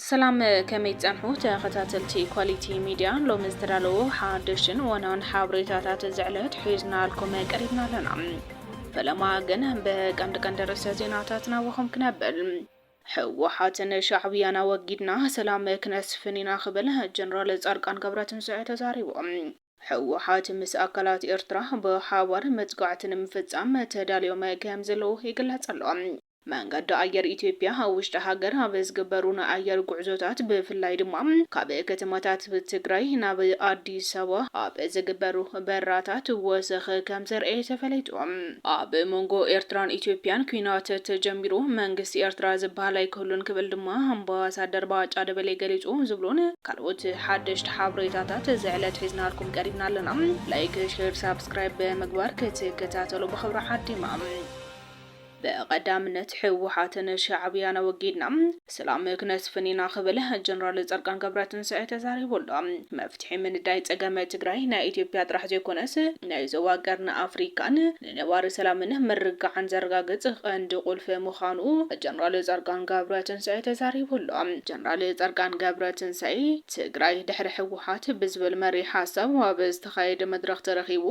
ሰላም፣ ከመይ ትጸንሑ ተኸታተልቲ ኳሊቲ ሚድያ? ሎሚ ዝተዳለዉ ሓደሽትን ዋናን ሓበሬታታት ዝዕለት ሒዝናልኩም ቀሪብና ኣለና። ፈለማ ግን ብቀንዲ ቀንዲ ርእሰ ዜናታት ናባኹም ክነብል። ህወሓትን ሻዕብያን ኣወጊድና ሰላም ክነስፍን ኢና ክብል ጀነራል ጻድቃን ገብረትንሳኤ ተዛሪቡ። ህወሓት ምስ ኣካላት ኤርትራ ብሓባር መጥቃዕቲ ንምፍጻም ተዳልዮም ከም ዘለዉ ይግለጽ ኣሎ። መንገዲ ኣየር ኢትዮጵያ ኣብ ውሽጢ ሃገር ኣብ ዝግበሩ ናይ ኣየር ጉዕዞታት፣ ብፍላይ ድማ ካብ ከተማታት ትግራይ ናብ ኣዲስ ኣበባ ኣብ ዝግበሩ በራታት ወሰኽ ከም ዘርኤ ተፈሊጡ። ኣብ መንጎ ኤርትራን ኢትዮጵያን ኲናት ተጀሚሩ መንግስቲ ኤርትራ ዝበሃል ኣይክህሉን ክብል ድማ ኣምባሳደር ባጫ ደበሌ ገሊጹ ዝብሉን ካልኦት ሓደሽቲ ሓበሬታታት እዚ ዕለት ሒዝናልኩም ቀሪብና ኣለና። ላይክ፣ ሼር፣ ሳብስክራይብ ብምግባር ክትከታተሉ ብኽብሪ ዓዲማ። ብቐዳምነት ህወሓትን ሻዕብያን ኣወጊድና ሰላም ክነስፍን ኢና ክብል ጀነራል ጻድቃን ገብረትንሳኤ ተዛሪቡ ኣሎ። መፍትሒ ምንዳይ ጸገም ትግራይ ናይ ኢትዮጵያ ጥራሕ ዘይኮነስ ናይ ዞባ ቀርኒ ኣፍሪካን ንነባሪ ሰላምን ምርግጋዕን ዘረጋግጽ ቀንዲ ቁልፊ ምዃኑ ጀነራል ጻድቃን ገብረትንሳኤ ተዛሪቡ ኣሎ። ጀነራል ጻድቃን ገብረትንሳኤ ትግራይ ድሕሪ ህወሓት ብዝብል መሪሕ ሓሳብ ኣብ ዝተኻየደ መድረኽ ተረኺቡ፣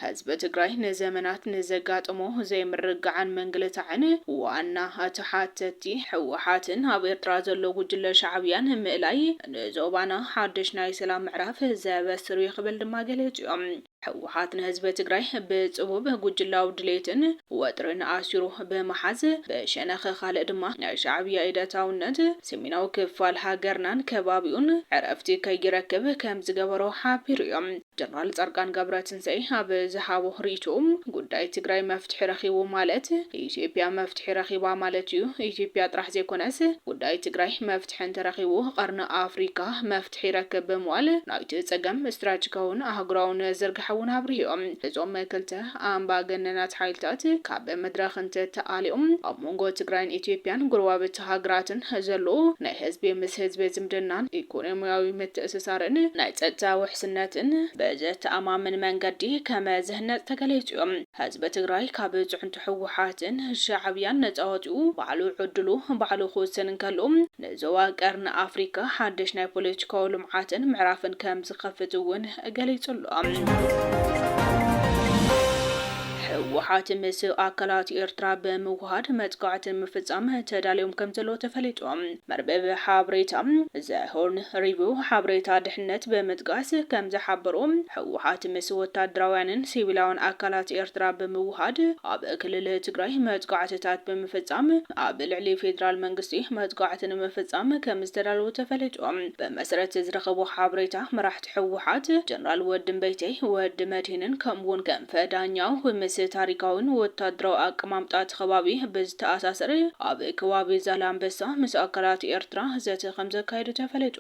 ህዝቢ ትግራይ ንዘመናት ንዘጋጠሞ ዘይምርግጋዕን ምንግልታዕን ዋና ተሓተቲ ህወሓትን ኣብ ኤርትራ ዘሎ ጉጅለ ሻዕብያን ምእላይ ንዞባና ሓድሽ ናይ ሰላም ምዕራፍ ዘበስር እዩ ክብል ድማ ገሊጹ እዩ። ህወሓት ንህዝቢ ትግራይ ብጽቡብ ጉጅላዊ ድሌትን ወጥርን ኣሲሩ ብምሓዝ፣ ብሸነኽ ካልእ ድማ ናይ ሻዕብያ ኢደታውነት ሰሜናዊ ክፋል ሃገርናን ከባቢኡን ዕረፍቲ ከይረክብ ከም ዝገበሮ ሓቢሩ እዩ። ጀነራል ጻድቃን ገብረትንሳኤ ኣብ ዝሃቦ ርእይቶ፣ ጉዳይ ትግራይ መፍትሒ ረኺቡ ማለት ኢትዮጵያ መፍትሒ ረኺባ ማለት እዩ። ኢትዮጵያ ጥራሕ ዘይኮነስ ጉዳይ ትግራይ መፍትሒ እንተረኺቡ ቀርኒ ኣፍሪካ መፍትሒ ይረክብ ብምባል ናይቲ ጸገም ስትራቴጂካውን ኣህጉራውን ዝርግሐ እውን ኣብሪሁ። እዞም ክልተ ኣምባገነናት ሓይልታት ካብ መድረኽ እንተተኣሊዮም ኣብ መንጎ ትግራይን ኢትዮጵያን ጎረባብቲ ሃገራትን ዘሎ ናይ ህዝቢ ምስ ህዝቢ ዝምድናን ኢኮኖሚያዊ ምትእስሳርን ናይ ጸጥታ ውሕስነትን ብዘተኣማምን መንገዲ ከም ዝህነጽ ተገሊጹ እዩ። ህዝቢ ትግራይ ካብ ጽዕንቶ ህወሓትን ሻዕብያን ነጻ ወጺኡ ባዕሉ ዕድሉ ባዕሉ ክውስን እንከሎ፣ ንዞባ ቀርኒ ኣፍሪካ ሓድሽ ናይ ፖለቲካዊ ልምዓትን ምዕራፍን ከም ዝኸፍት እውን ገሊጹ ኣሎ። ህወሓት ምስ ኣካላት ኤርትራ ብምውሃድ መጥቃዕቲ ንምፍጻም ተዳልዮም ከም ዘለዉ ተፈሊጡ። መርበብ ሓበሬታ ዘ ሆርን ሪቪው ሓበሬታ ድሕነት ብምጥቃስ ከም ዝሓበሮ፣ ህወሓት ምስ ወታደራውያንን ሲቪላውን ኣካላት ኤርትራ ብምውሃድ ኣብ ክልል ትግራይ መጥቃዕትታት ብምፍጻም ኣብ ልዕሊ ፌደራል መንግስቲ መጥቃዕቲ ንምፍጻም ከም ዝተዳለዉ ተፈሊጡ። ብመሰረት ዝረኸቦ ሓበሬታ፣ መራሕቲ ህወሓት ጀነራል ወዲ እምበይተይ፣ ወዲ መድህንን ከምኡውን ክንፈ ዳኛው ምስ ታሪካውን ወታደራዊ ኣቀማምጣ እቲ ከባቢ ብዝተኣሳሰር ኣብ ከባቢ ዛላምበሳ ምስ ኣካላት ኤርትራ ዘተ ከም ዘካየዱ ተፈሊጡ።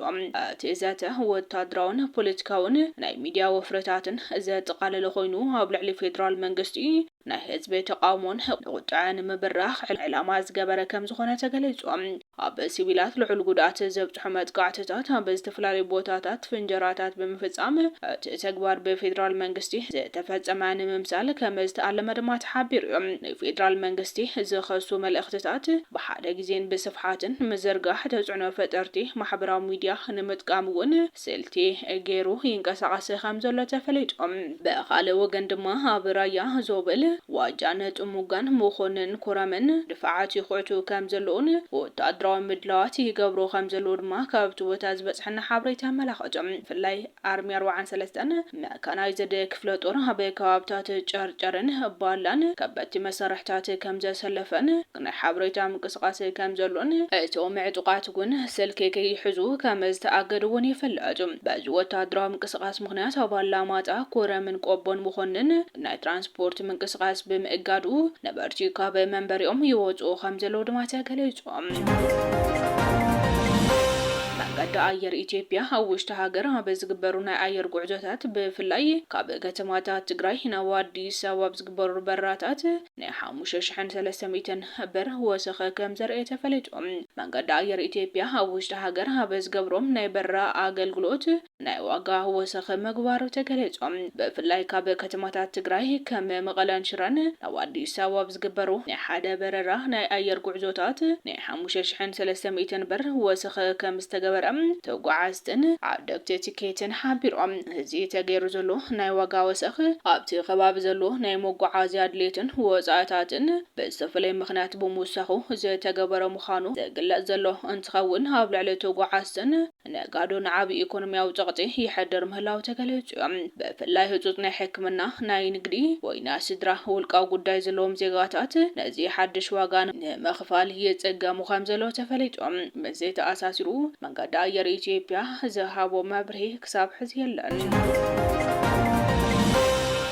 እቲ ዘተ ወታደራውን ፖለቲካውን ናይ ሚድያ ወፍርታትን ዘጠቓለለ ኮይኑ፣ ኣብ ልዕሊ ፌደራል መንግስቲ ናይ ህዝቢ ተቓውሞን ቁጥዐን ንምብራኽ ዕላማ ዝገበረ ከም ዝኾነ ተገሊጹ። ኣብ ሲቪላት ልዑል ጉድኣት ዘብጽሑ መጥቃዕትታት ኣብ ዝተፈላለዩ ቦታታት ፍንጀራታት ብምፍጻም፣ እቲ ተግባር ብፌደራል መንግስቲ ዝተፈጸመ ንምምሳል ከም ዝተኣለመ ድማ ተሓቢሩ እዩ። ንፌደራል መንግስቲ ዝኸሱ መልእኽትታት ብሓደ ግዜን ብስፍሓትን ምዝርጋሕ ተጽዕኖ ፈጠርቲ ማሕበራዊ ሚድያ ንምጥቃም እውን ስልቲ ገይሩ ይንቀሳቐስ ከም ዘሎ ተፈሊጡ። ብኻልእ ወገን ድማ ኣብ ራያ ዞብል ዋጃን ጥሙጋን መኾንን ኮረምን ድፋዓት ይኹዕቱ ከም ዘለዉን ወታደራዊ ምድላዋት ይገብሩ ከም ዘለዉ ድማ ካብቲ ቦታ ዝበጽሐና ሓበሬታ የመላኽት። ብፍላይ ኣርሚ ኣርባዓን ሰለስተን መካናይዝድ ክፍለ ጦር ኣብ ከባብታት ጨርጨርን ባላን ከበድቲ መሳርሕታት ከም ዘሰለፈን ናይ ሓበሬታ ምንቅስቓስ ከም ዘሎን እቶም ዕጡቓት እውን ስልኪ ከይሕዙ ከም ዝተኣገዱ እውን ይፍለጥ። በዚ ወታደራዊ ምንቅስቓስ ምኽንያት ኣብ ኣላማጣ፣ ኮረምን ቆቦን መኾንን ናይ ትራንስፖርት ምንቅስቓስ ብምእጋዱ ነበርቲ ካብ መንበሪኦም ይወፁ ከም ዘለዉ ድማ ተገሊፁ። መንገዲ ኣየር ኢትዮጵያ ኣብ ውሽጢ ሃገር ኣብ ዝግበሩ ናይ ኣየር ጉዕዞታት፣ ብፍላይ ካብ ከተማታት ትግራይ ናብ ኣዲስ ኣበባ ኣብ ዝግበሩ በረራታት፣ ናይ ሓሙሽተ ሽሕን ሰለስተ ሚእትን ብር ወሰኸ ከም ዘርኤ ተፈሊጡ። መንገዲ ኣየር ኢትዮጵያ ኣብ ውሽጢ ሃገር ኣብ ዝገብሮም ናይ በረራ ኣገልግሎት ናይ ዋጋ ወሰኸ ምግባሩ ተገሊጹ። ብፍላይ ካብ ከተማታት ትግራይ ከም መቐለን ሽረን ናብ ኣዲስ ኣበባ ኣብ ዝግበሩ ናይ ሓደ በረራ ናይ ኣየር ጉዕዞታት ናይ ሓሙሽተ ሽሕን ሰለስተ ሚእትን ብር ወሰኸ ከም ዝተገበረ ተጓዓዝትን ዓደግቲ ትኬትን ሓቢሮም። እዚ ተገይሩ ዘሎ ናይ ዋጋ ወሰኽ ኣብቲ ከባቢ ዘሎ ናይ መጓዓዝያ ድሌትን ወጻእታትን ብዝተፈለየ ምኽንያት ብምውሳኹ ዝተገበረ ምዃኑ ዝግለጽ ዘሎ እንትኸውን፣ ኣብ ልዕሊ ተጓዓዝትን ነጋዶን ዓቢ ኢኮኖሚያዊ ጸቕጢ ይሕድር ምህላው ተገሊጹ እዩ። ብፍላይ ህጹጽ ናይ ሕክምና፣ ናይ ንግዲ ወይ ናይ ስድራ ውልቃዊ ጉዳይ ዘለዎም ዜጋታት ነዚ ሓድሽ ዋጋ ንምኽፋል ይጽገሙ ከም ዘለዉ ተፈሊጡ። ምስዚ ተኣሳሲሩ፣ መንገዲ ኣየር ኢትዮጵያ ዝሃቦ መብርሂ ክሳብ ሕዚ የለን።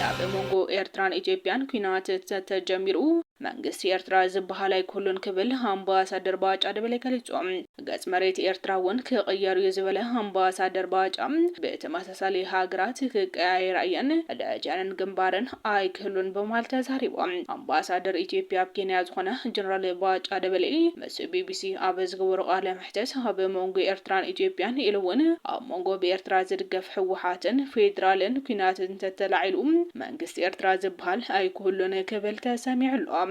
ኣብ መንጎ ኤርትራን ኢትዮጵያን ኲናት ተተጀሚሩ፣ መንግስቲ ኤርትራ ዝበሃል ኣይክህሉን ክብል ኣምባሳደር ባጫ ደበሌ ገሊጹ። ገጽ መሬት ኤርትራ እውን ክቕየር እዩ ዝበለ ኣምባሳደር ባጫ፣ ብተመሳሳሊ ሃገራት ክቀያየራ እየን፣ ደጀንን ግንባርን ኣይክህሉን ብምባል ተዛሪቡ። ኣምባሳደር ኢትዮጵያ ኣብ ኬንያ ዝኾነ ጀነራል ባጫ ደበሌ ምስ ቢቢሲ ኣብ ዝገበሮ ቃለ መሕተት፣ ኣብ መንጎ ኤርትራን ኢትዮጵያን ኢሉ እውን ኣብ መንጎ ብኤርትራ ዝድገፍ ህወሓትን ፌዴራልን ኲናት እንተተላዒሉ፣ መንግስቲ ኤርትራ ዝበሃል ኣይክህሉን ክብል ተሰሚዑ ኣሎ።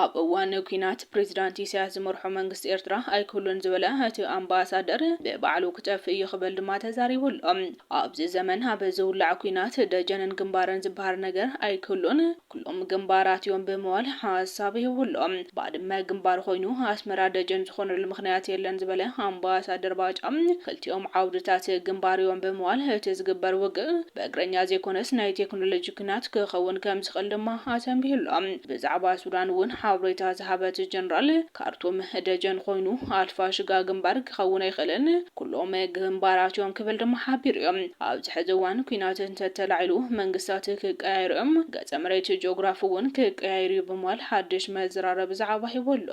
ኣብ እዋን ኲናት ፕሬዚዳንት ኢሳያስ ዝመርሖ መንግስቲ ኤርትራ ኣይክህሉን ዝበለ እቲ ኣምባሳደር፣ ብባዕሉ ክጠፍእ እዩ ክብል ድማ ተዛሪቡ ኣሎ። ኣብዚ ዘመን ኣብ ዝውላዕ ኲናት ደጀንን ግንባርን ዝበሃል ነገር ኣይክህሉን፣ ኩሎም ግንባራት እዮም ብምባል ሓሳብ ይህቡ ኣሎ። ባድመ ግንባር ኮይኑ ኣስመራ ደጀን ዝኾነሉ ምኽንያት የለን ዝበለ ኣምባሳደር ባጫ፣ ክልቲኦም ዓውድታት ግንባር እዮም ብምባል፣ እቲ ዝግበር ውግእ ብእግረኛ ዘይኮነስ ናይ ቴክኖሎጂ ኲናት ክኸውን ከም ዝኽእል ድማ ኣተንቢሁ ኣሎ። ብዛዕባ ሱዳን እውን ሓበሬታ ዝሃበት ጀነራል፣ ካርቱም ደጀን ኮይኑ ኣልፋሽጋ ግንባር ክኸውን ኣይኽእልን፣ ኩሎም ግንባራት እዮም ክብል ድማ ሓቢሩ እዩ። ኣብዚ ሕዚ እዋን ኲናት እንተተላዒሉ፣ መንግስታት ክቀያየሩ እዮም፣ ገጸ መሬት ጂኦግራፊ እውን ክቀያየር እዩ ብምባል ሓድሽ መዘራረቢ ዛዕባ ሂቡ ኣሎ።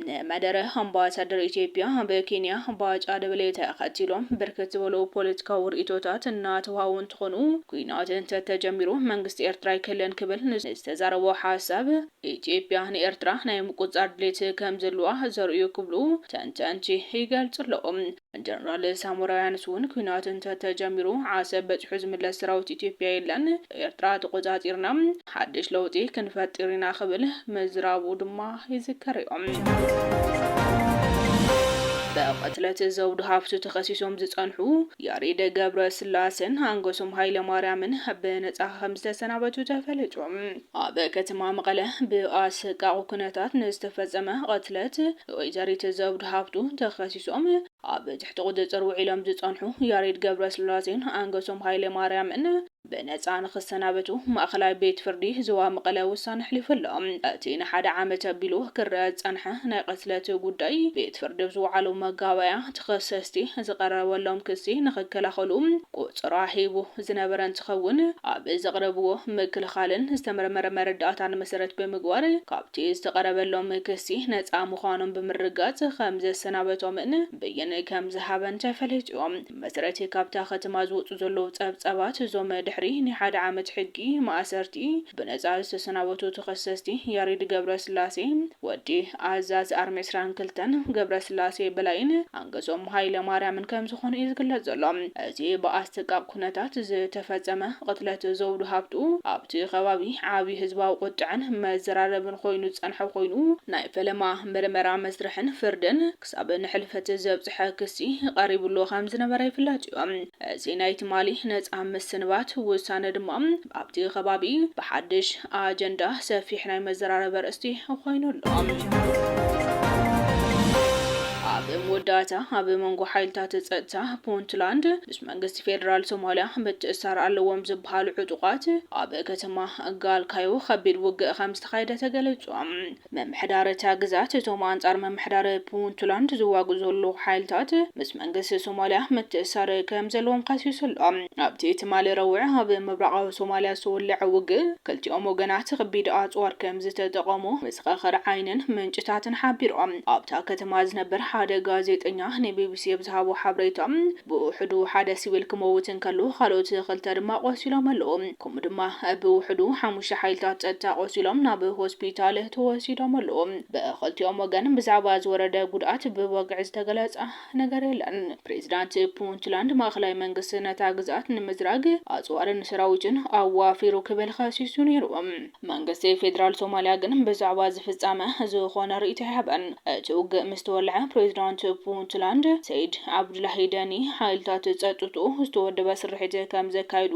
ንመደረ ኣምባሳደር ኢትዮጵያ ኣብ ኬንያ ባጫ ደበሌ ተኸቲሎም ብርክት ዝበሉ ፖለቲካዊ ርእይቶታት እናተዋሃቡ እንትኾኑ፣ ኲናት እንተተጀሚሩ መንግስቲ ኤርትራ ኣይክህልን ክብል ንዝተዛረቦ ሓሳብ፣ ኢትዮጵያ ንኤርትራ ናይ ምቁጽጻር ድሌት ከም ዘለዋ ዘርእዩ ክብሉ ተንተንቲ ይገልጹ ኣለዉ። ጀነራል ሳሞራ ዮሃንስ እውን፣ ኲናት እንተተጀሚሩ ዓሰብ በጺሑ ዝምለስ ሰራዊት ኢትዮጵያ የለን፣ ኤርትራ ተቆጻጺርና ሓድሽ ለውጢ ክንፈጥር ኢና ክብል ምዝራቡ ድማ ይዝከር እዩ። ብቕትለት ዘውዱ ሃፍቱ ተኸሲሶም ዝጸንሑ ያሬድ ገብረ ስላሴን ኣንገሶም ሃይለ ማርያምን ብነጻ ከም ዝተሰናበቱ ተፈሊጡ። ኣብ ከተማ መቐለ ብኣሰቃቒ ኩነታት ንዝተፈጸመ ቅትለት ወይዘሪት ዘውዱ ሃፍቱ ተኸሲሶም ኣብ ትሕቲ ቁጽጽር ውዒሎም ዝጸንሑ ያሬድ ገብረስላሴን ኣንገሶም ሃይለ ማርያምን ብነጻ ንኽሰናበቱ ማእኸላይ ቤት ፍርዲ ዞባ መቐለ ውሳነ ኣሕሊፉ ኣሎ። እቲ ንሓደ ዓመት ኣቢሉ ክረኣ ዝጸንሐ ናይ ቅትለት ጉዳይ፣ ቤት ፍርዲ ኣብ ዝወዓሎ መጋባእያ ተኸሰስቲ ዝቐረበሎም ክሲ ንኽከላኸሉ ቆጸራ ሂቡ ዝነበረ እንትኸውን፣ ኣብ ዘቕረብዎ ምክልኻልን ዝተመርመረ መረዳእታን መሰረት ብምግባር፣ ካብቲ ዝተቐረበሎም ክሲ ነጻ ምዃኖም ብምርጋጽ ከም ዘሰናበቶምን ብይን ከም ዝሃበን ተፈሊጡ። መሰረት ካብታ ከተማ ዝወጹ ዘለዉ ጸብጻባት፣ እዞም ድሕሪ ናይ ሓደ ዓመት ሕጊ ማእሰርቲ ብነጻ ዝተሰናበቱ ተኸሰስቲ ያሬድ ገብረስላሴ፣ ወዲ ኣዛዚ ኣርሚ ዕስራን ክልተን ገብረስላሴ በላይን ኣንገሶም ሃይለ ማርያምን ከም ዝኾኑ እዩ ዝግለጽ ዘሎ። እዚ ብኣሰቃቂ ኩነታት ዝተፈጸመ ቅትለት ዘውዱ ሃብቱ ኣብቲ ከባቢ ዓቢ ህዝባዊ ቁጥዐን መዘራረብን ኮይኑ ዝጸንሐ ኮይኑ፣ ናይ ፈለማ መርመራ መስርሕን ፍርድን ክሳብ ንሕልፈት ዘብጽሐ ክሲ ቀሪቡሉ ከም ዝነበረ ይፍለጥ እዩ። እዚ ናይ ትማሊ ነጻ ምስንባት ውሳነ ድማ ኣብቲ ከባቢ ብሓድሽ ኣጀንዳ ሰፊሕ ናይ መዘራረቢ ኣርእስቲ ኮይኑ ኣሎ። ኣብ መወዳእታ፣ ኣብ መንጎ ሓይልታት ጸጥታ ፑንትላንድ ምስ መንግስቲ ፌደራል ሶማልያ ምትእስሳር ኣለዎም ዝበሃሉ ዕጡቓት ኣብ ከተማ ጋልካዮ ከቢድ ውግእ ከም ዝተኻየደ ተገሊጹ። ምምሕዳር እታ ግዛት፣ እቶም ኣንጻር ምምሕዳር ፑንትላንድ ዝዋግኡ ዘለዉ ሓይልታት ምስ መንግስቲ ሶማልያ ምትእስሳር ከም ዘለዎም ከሲሱ ኣሎ። ኣብቲ ትማሊ ረቡዕ ኣብ ምብራቓዊ ሶማልያ ዝተወልዐ ውግእ፣ ክልቲኦም ወገናት ከቢድ ኣጽዋር ከም ዝተጠቐሙ መሰኻኽር ዓይንን ምንጭታትን ሓቢሮም። ኣብታ ከተማ ዝነብር ሓደ ሓደ ጋዜጠኛ ንቢቢሲ ኣብ ዝሃቦ ሓበሬታ፣ ብውሕዱ ሓደ ሲቪል ክመውት እንከሎ፣ ካልኦት ክልተ ድማ ቆሲሎም ኣለዉ። ከምኡ ድማ ብውሕዱ ሓሙሽተ ሓይልታት ጸጥታ ቆሲሎም ናብ ሆስፒታል ተወሲዶም ኣለዉ። ብኽልቲኦም ወገን ብዛዕባ ዝወረደ ጉድኣት ብወግዒ ዝተገለጸ ነገር የለን። ፕሬዚዳንት ፑንትላንድ ማእኸላይ መንግስቲ ነታ ግዝኣት ንምዝራግ ኣጽዋርን ሰራዊትን ኣዋፊሩ ክብል ከሲሱ ነይሩ። መንግስቲ ፌዴራል ሶማሊያ ግን ብዛዕባ እዚ ፍጻመ ዝኾነ ርእይቶ ኣይሃበን። እቲ ውግእ ምስ ተወልዐ፣ ፕሬዚዳንት ፑንትላንድ ሰይድ ዓብዱላሂ ደኒ ሓይልታት ጸጥትኡ ዝተወደበ ስርሒት ከም ዘካይዱ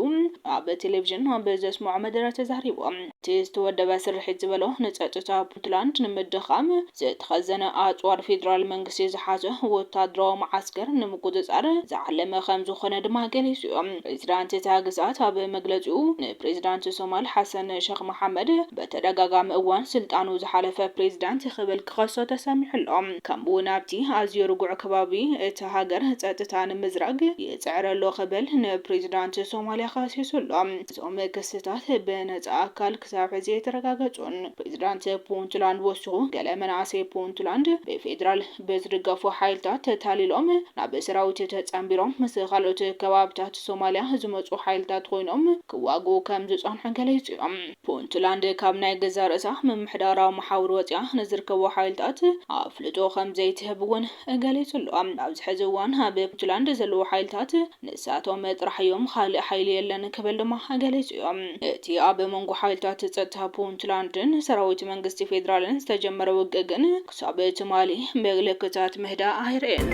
ኣብ ቴሌቪዥን ኣብ ዘስምዖ መደረ ተዛሪቡ። እቲ ዝተወደበ ስርሒት ዝበሎ፣ ንጸጥታ ፑንትላንድ ንምድኻም ዝተኸዘነ ኣጽዋር ፌዴራል መንግስቲ ዝሓዘ ወታደራዊ መዓስከር ንምቁጽጻር ዝዓለመ ከም ዝኾነ ድማ ገሊጹ እዩ። ፕሬዚዳንት እታ ግዝኣት ኣብ መግለጺኡ፣ ንፕሬዚዳንት ሶማል ሓሰን ሸኽ መሓመድ በተደጋጋሚ እዋን ስልጣኑ ዝሓለፈ ፕሬዚዳንት ክብል ክኸሶ ተሰሚዑ ኣሎ። ከምኡ እውን ኣብቲ ኣዝዩ ርጉዕ ከባቢ እታ ሃገር ጸጥታ ንምዝራግ ይጽዕር ኣሎ ክብል ንፕሬዚዳንት ሶማልያ ከሲሱ ኣሎ። እዞም ክስታት ብነጻ ኣካል ክሳብ ሕዚ ኣይተረጋገጹን። ፕሬዚዳንት ፑንትላንድ ወሲኹ፣ ገለ መናእሰይ ፑንትላንድ ብፌዴራል ብዝድገፉ ሓይልታት ተታሊሎም ናብ ሰራዊት ተጸንቢሮም ምስ ካልኦት ከባብታት ሶማልያ ዝመጹ ሓይልታት ኮይኖም ክዋግኡ ከም ዝጸንሑ ገሊጹ እዮም። ፑንትላንድ ካብ ናይ ገዛእ ርእሳ ምምሕዳራዊ መሓውር ወጺኣ ንዝርከቡ ሓይልታት ኣፍልጦ ከም ዘይትህብ እውን ገሊጹ ኣሎ። ኣብዚ ሕዚ እዋን ኣብ ፑንትላንድ ዘለዉ ሓይልታት ንሳቶም ጥራሕ እዮም፣ ካልእ ሓይሊ የለን ክብል ድማ ገሊጹ እዮም። እቲ ኣብ መንጎ ሓይልታት ጸጥታ ፑንትላንድን ሰራዊት መንግስቲ ፌዴራልን ዝተጀመረ ውግእ ግን ክሳብ ትማሊ ምልክታት ምህዳእ ኣይርእየን።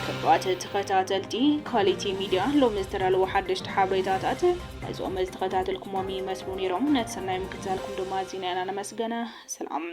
ክቡራት ተኸታተልቲ ኳሊቲ ሚድያ፣ ሎሚ ዝተዳለዉ ሓደሽቲ ሓበሬታታት እዞም ዝተኸታተልኩሞም ይመስሉ ነይሮም። ነቲ ሰናይ ምክትታልኩም ድማ ኣዚና ኢና ነመስገነ። ሰላም።